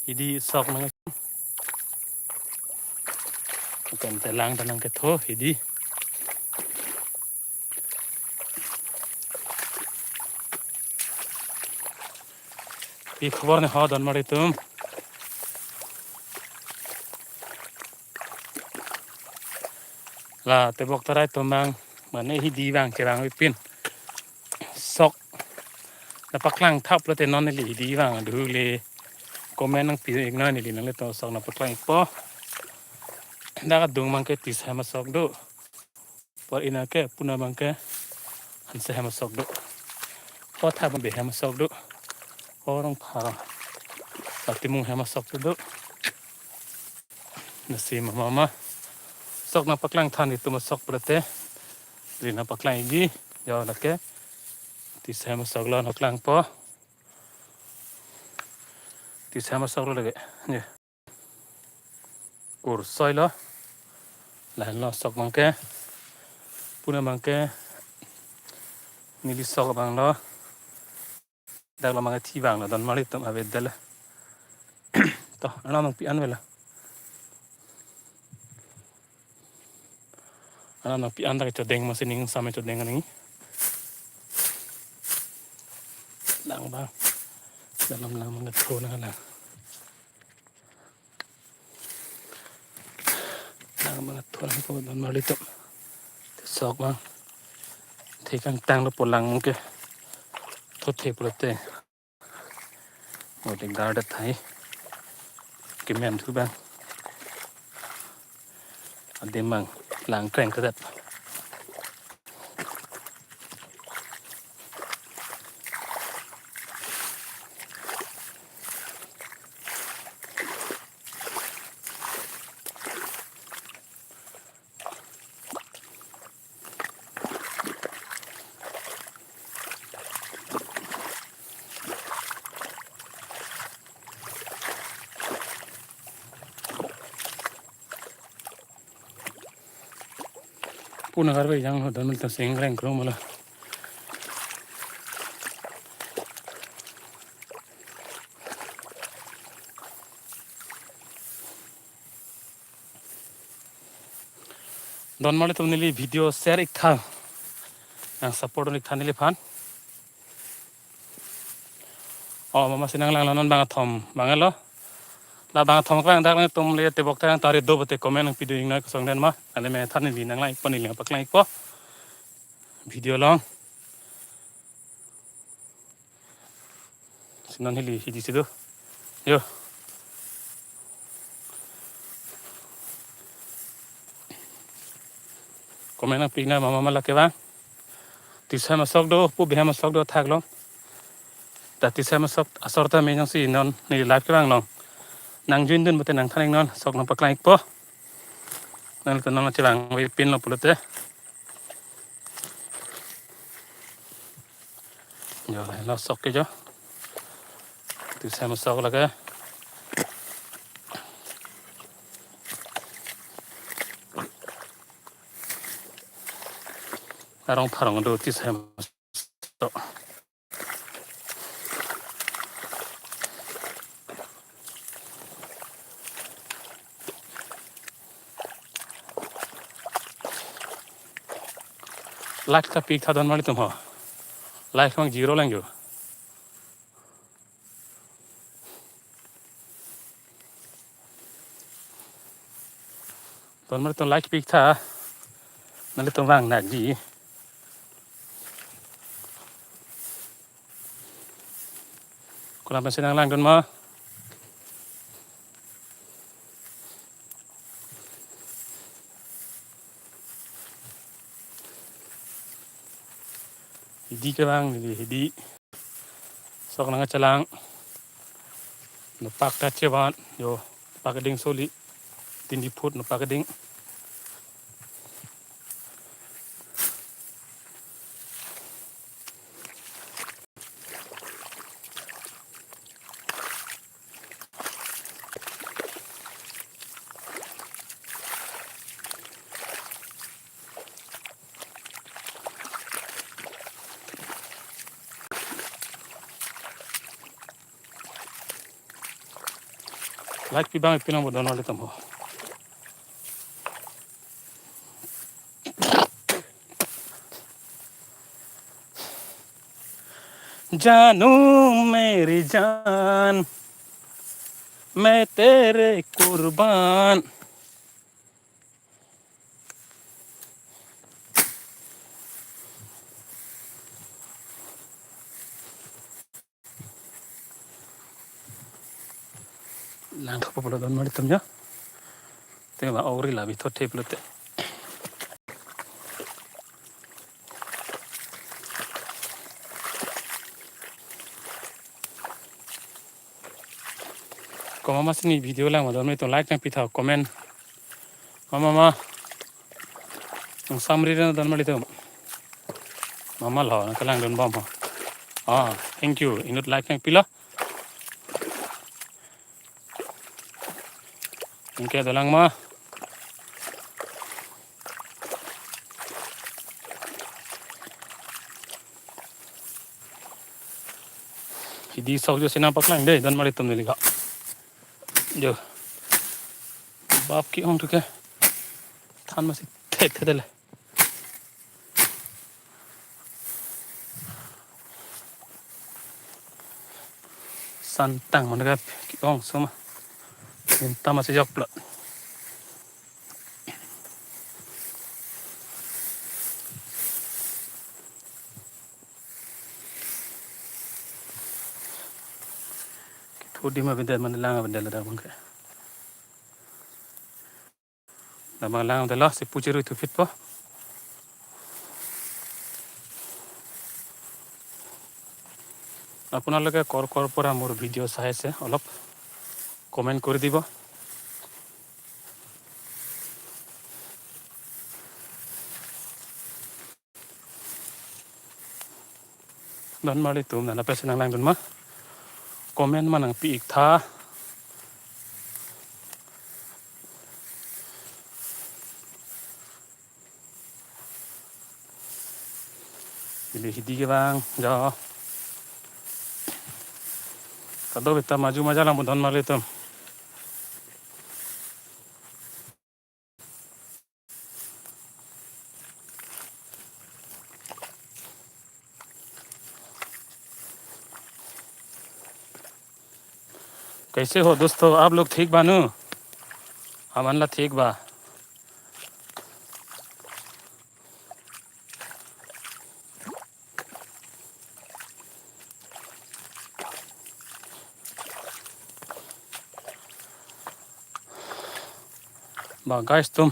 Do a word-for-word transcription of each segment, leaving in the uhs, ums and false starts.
Hidi sok nang. Pen telang tenang ketho hidi. Pi khobor ne ho donmar atum. La tebok tarai tomang mane hidi vang kevang avepin. Sok nangpaklang thap lote non neli hidi vang dule comment nangpi iknon, neli nanglitum sok nangpaklang ikpo. Dak adung abangke tisa hem asok do. Por ina ke puna abangke hanse hem asok do. Por thap abang be hem asok do. Por rong pharo. Latimung hem asok do. Lasi mama ma. Sok nangpaklang than itum asok pulote. Neli nangpaklang ikji. Jo lake. Tisa hem asok lo nangpaklangpo. Tisa hem asok lo lake. Ye. Kursoi lo. Lahenlo sok abangke. Puna abangke. Neli sok abang lo. Dak lo abangke thi vang lo donmar atum avedetlo. To, arnam nangpi an avelo. Arnam nangpi an dak chodeng masi ning sampai chodeng nangji. Lang abang. Dalam lang abang tho nanglang. Lang abang tho nangpo donmar atum. Sok abang. Thekang tang lo pulang ke. Thothe pulote. Mode gardet hai. Kemen thu abang. Adim abang lang kreng kedat. Puna karbe jang ho dan ta seng reng krong mala. Donmar atum neli video share iktha. Nang support iktha neliphan. Oh, mama si nanglang lo non bang athom abang lo. La bang athom abang dak nangtum le tebok terang tari do bote comment nangpi do iknon kosong den ma. Ale me than neli nanglang ikpo, neli nangpaklang ikpo. Video along. Si non hili hidi si do. Yo. Comment nangpi iknon mama ma lake abang. Tisa hem asok do, pu be hem asok do thak long. Ta tisa hem asok asor ta me jongsi non neli live kevang long. Nang join dun bote nang than iknon, sok nangpaklang ikpo. Nangtum nangchevang avepin lo pulote. Jo, lo sok ke jo. Tisa hem asok lake. Arong pharong do tisa hem asok. Like ta pi iktha donmar atum ho. Like abang zero lang jo. Donmar atum like pi iktha. Nanglitum vang nakji. Kolam pensi nanglang dun ma. Hidi kevang, hidi, hidi. Sok nangchelang. Nopak ta chevan, jo, pak ding soli. Tindi phut nopak ding. Like pi abang pi nang bo don marli atum ho. Janu meri jaan, main tere kurban. Lang thok pulo don marli atum ya. Tengla ori la bi thot thep lote. Komat ma si ne video lang ma don marli atum, like nangpi tha, comment. Mama ma. Nang samri ran don marli atum. Mama lo, nang kelang don bom ho. Ah, thank you. Inut like nangpi lo. Anke dolang ma. Hidi sok jo si nangpaklang dei don marli atum neli ka. Jo. Bap ke-ong thu ke. Than ma si thek thek le. Santang mana ke ke-ong soma. Minta ma si jok pla. Kethu adim abang det, mana lang abang det ladak abang ke. Labang lang de lo, si puji rui thu phit po. আপোনালোকে কৰ কৰ পৰা মোৰ ভিডিঅ' চাই আছে, অলপ কমেণ্ট কৰি দিব। Don marli atum, nana pesi nang langdun ma. Comment ma nangpi ik tha. Ili hidi ke bang, jo. Kadokave ta maju maja lang bo don marli atum. कैसे हो दोस्तों, आप लोग ठीक बा नु? हमन ला ठीक बा। Ba guys atum,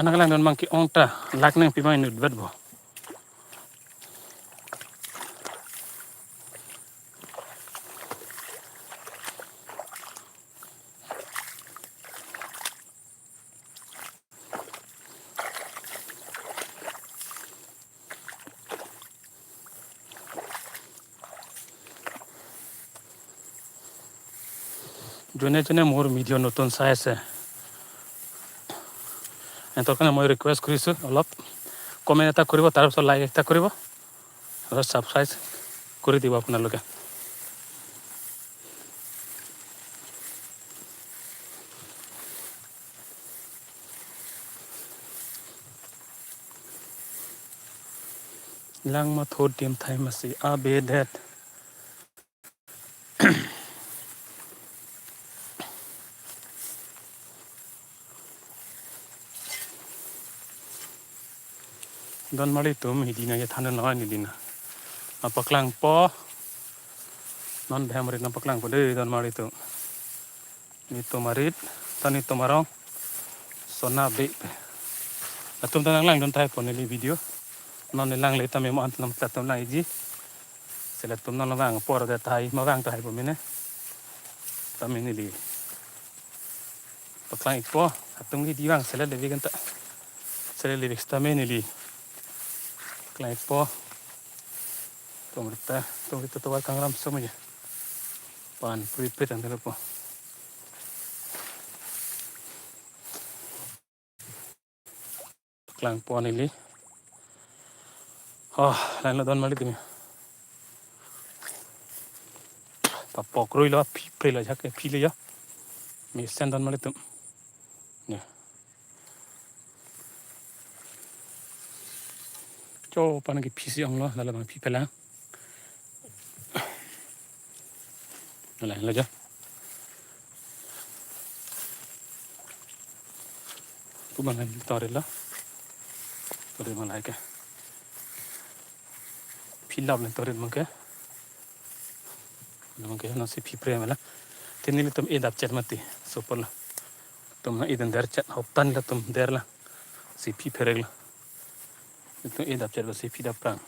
anak lang don bang ke-ong ta, like nangpi bang inut vet bo. যোনে যোনে মোৰ ভিডিঅ' নতুন চাই আছে, এহেঁতৰ কাৰণে মই ৰিকুৱেষ্ট কৰিছোঁ, অলপ কমেণ্ট এটা কৰিব, তাৰ পিছত লাইক এটা কৰিব আৰু ছাবস্ক্ৰাইব কৰি দিব আপোনালোকে। Langma thot adim thai masi abedet. Don marli atum, hidi nang kethan noi neli na. Nangpaklangpo. Non bhem rit nangpaklangpo dei don marli atum. Netum arit, ta netum arong. Sona be. Latum ta nang langdun tahai po neli video. Non ne langle tame mo an nam ta tum lang iji. Si latum non vang apor det tahai, ma vang tahai po mene. Tame neli paklang ikpo, atum ke hidi vang sele levi kan ta. Sele levi sitame neli paklang ikpo. Tum rita, tum rita tovar kangram so ma ya. Pan prepare ang po. Paklangpo neli. Oh, lain lo don marli atum. Papok rui lo, phi pre lo, jak phi le ya. Mesen don malitum. Ya. Cho aphan kephi si onglo, la labang phi pelang. Ala, la jo. Pu abang torit lo. Torit abang la ke. Phi lap le torit abang ke. Abang ke non si phi pre mela. Te nelitum e dapchet mati. Sopor lo. Latum nang e dunderchet. Hoptan latum derlo. Si phi pherek lo. Latum e dapchet ba si phi dapprang.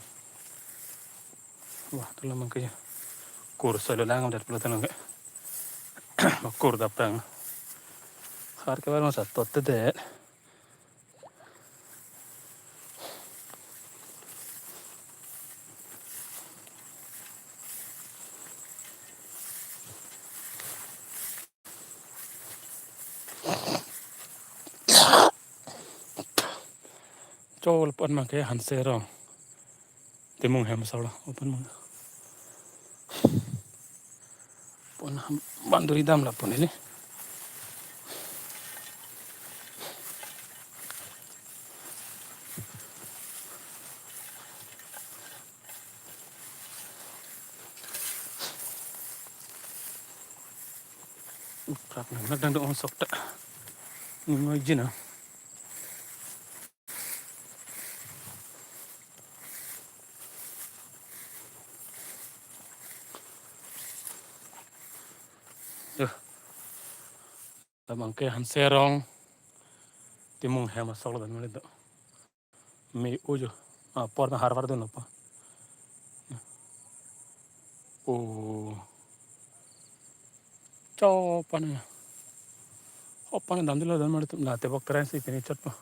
Wah, tu labang ke. Kur soi lo lang dat pula tanong ke. Kur dapprang. Har ke bar masa tot te det. Cho lapu-an abang ke Hanse Rong. Timung hem asok lo lapu-an abang. Pon ham banduri dam lapu-an ili. Prap nang nak dang do ong sok ta. Ningoi jin ah. Duh. Labang ke Hanse Rong. Timung hem asok lo dan mali do. Me uju. Ah, por na harvar dun apa. Oh. Cho aphan ya. Aphan dam dilo dan malitum la tebok tren si pini chot po.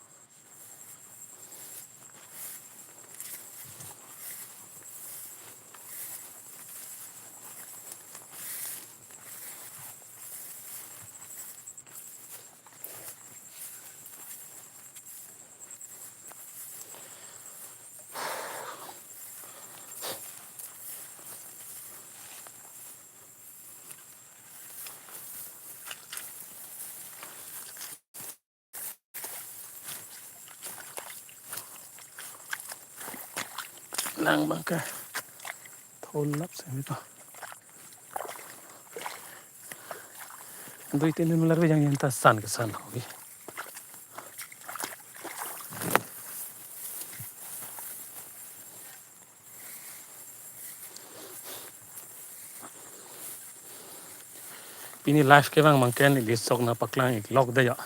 Nang abang ke thulap semi to. Dui tin malar bijang yang ta san ke san hobi. Pini live ke abang abang ke neli sok nangpaklang ik lok de ya.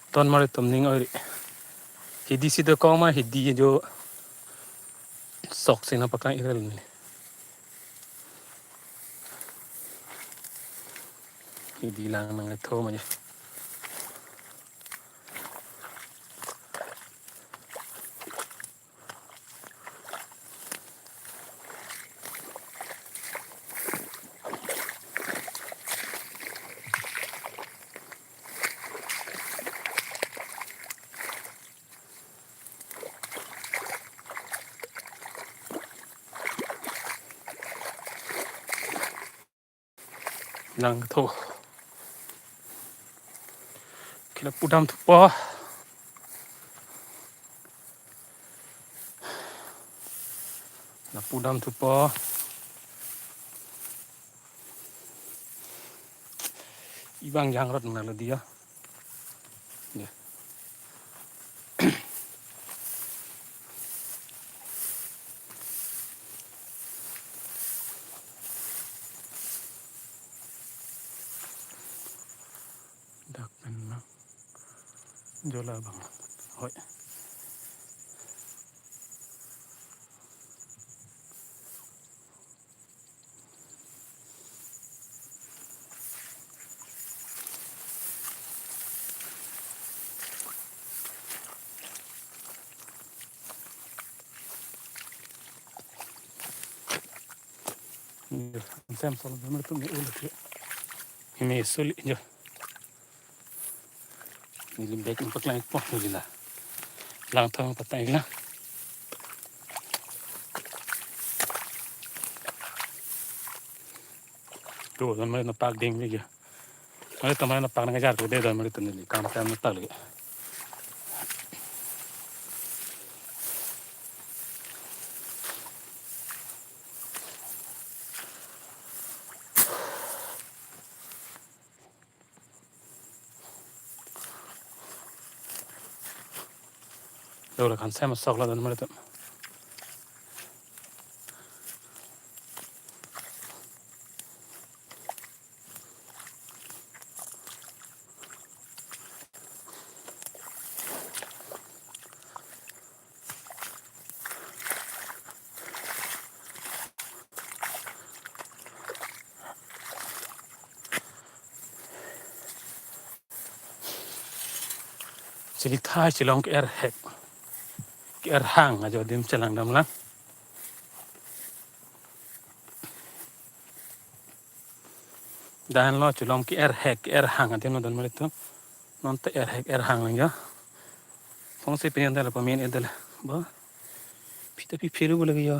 Ton mari tum ning oi ri. Hidi si dokok ma hidi jo sok si nangpaklang ik rel ni. Hidi lang nangtho ma jo. Nangtho. Ke lapu damthupo. Lapu damthupo. Ibang jangrot nang lo dia. Ya. Dak pen abang. Jola abang. Hoi. Sem sol, sem tum ni ulo ke. Ini suli jo. Neli bag nangpaklang po neli la. Langthang patang ik lang. Tuh, dan mari napak ding ni jo. Mari teman na pang nang jar ko de don mari teman ni kam kam tak lagi. Dora kan saya masuk lah dan mari tem. Chili thai chilong ke-er hek, ke-er hang ajo dim chelang dam lang. Dan lo chilong ke-er hek, ke-er hang adim lo don mari tum. Non te er hek er hang lang jo. Phong si pinyon dala pamin edala. Ba. Pita pi phiru lagi jo.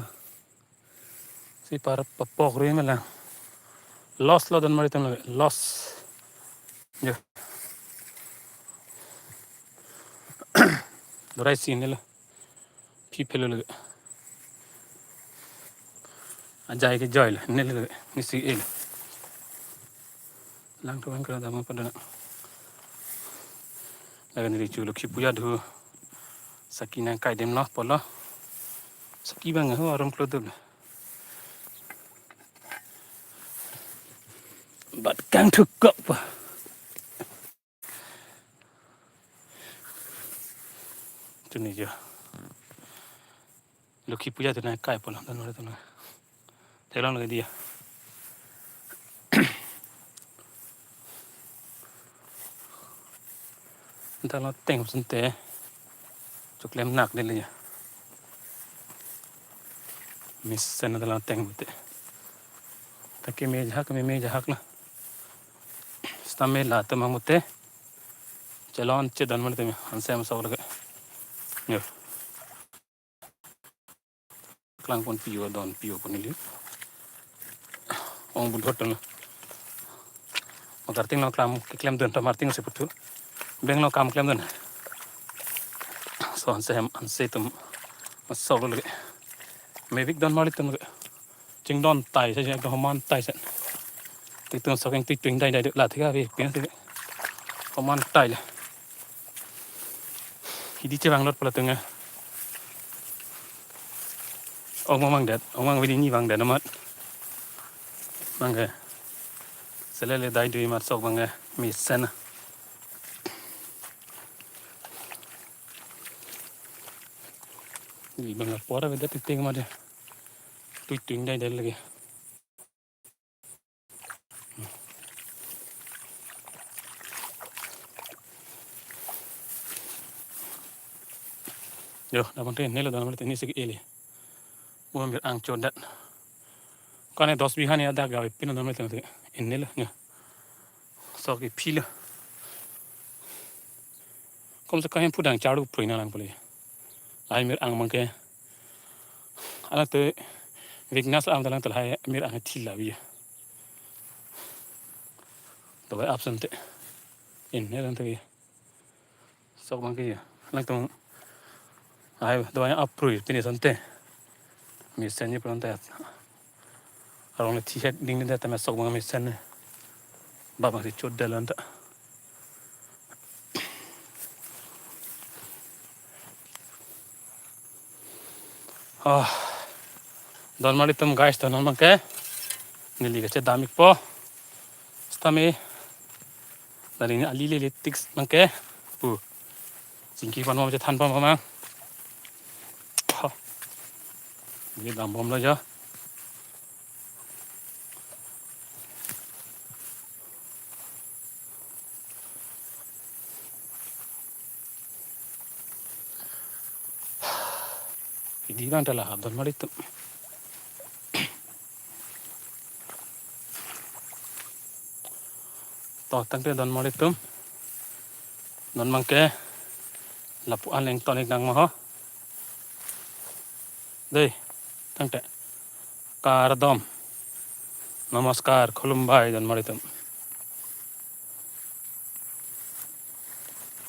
Si par papok ri me lang. Loss lo don mari tum lagi. Loss. Jo. Dorai si ne lo. Phi phelo lagi. Ajai ke joy lo. Ne lagi. Ni si el. Lang tuan kena dama pada nak. Lagan ri chu Lokhi puja do. Saki nang kai dem lo polo. Saki bang ho arum klo dul. Bat kang thuk kok pa. Tuni jo. Lokhi puja tu nang kai polo don mari tum. Theklong lagi dia. Anta lo teng sente. Choklem nak dele ya. Mesen anta lo teng bute. Take me jahak, me me jahak na. Stam me la temang bute. Chelon che don mari tem. Anse masuk lagi. Yo. Klang pon pio don pio pon ili. Ong bul hotel. Magar ting lo klam keklem dun ta mar ting se putu. Beng lo kam klem dun. So anse hem anse tum masuk lo lagi. Mevik don mari tum lagi. Chingdon tai sa jeng homan tai sa. Ti tum sok eng ti tuing dai dai la thik ave pin ti. Homan tai la. Hidi chevang lot pala tunga. Ong mang det, ong mang vidi ni vang det amat. Mang ke. Selele dai dui mat sok bang ke mesen. Di bang ke pora vedet ting ma de. Tui tuing dai dai lagi. Yo, dapat ni lo dalam ni sik ili. Bukan bir ang chodat. Kane dos biha ni ada gawe pin dalam ni ini lo. Yo. Sok iphi lo. Kom se kahem pudang charu pruina lang puli. Ai mir ang mangke. Anak te weakness am dalang telhai mir ang thila bi. Dawai absent te. In ne lang te. Sok bang ke ya. Lang tung. Ai dawai aprui pini sante. Mesen ni pronta. Arong le thi het ding ni data me sok bang mesen ne. Babang si chot dalan ta. Ah. Don mari tum guys, don mangke. Neli kachedam ikpo. Stam me. Dari ni ali lili tiks mangke. Pu. Singki pan mo chethan pan mo mang. Ha. Ni dam bom lo jo. Hidi bang ta lahap don mari tum. To tangte don mari tum. Don mangke. Lapu-an leng tonik nang maho. Dei, tangte. Kardom. Namaskar, khulumbai don mari tum.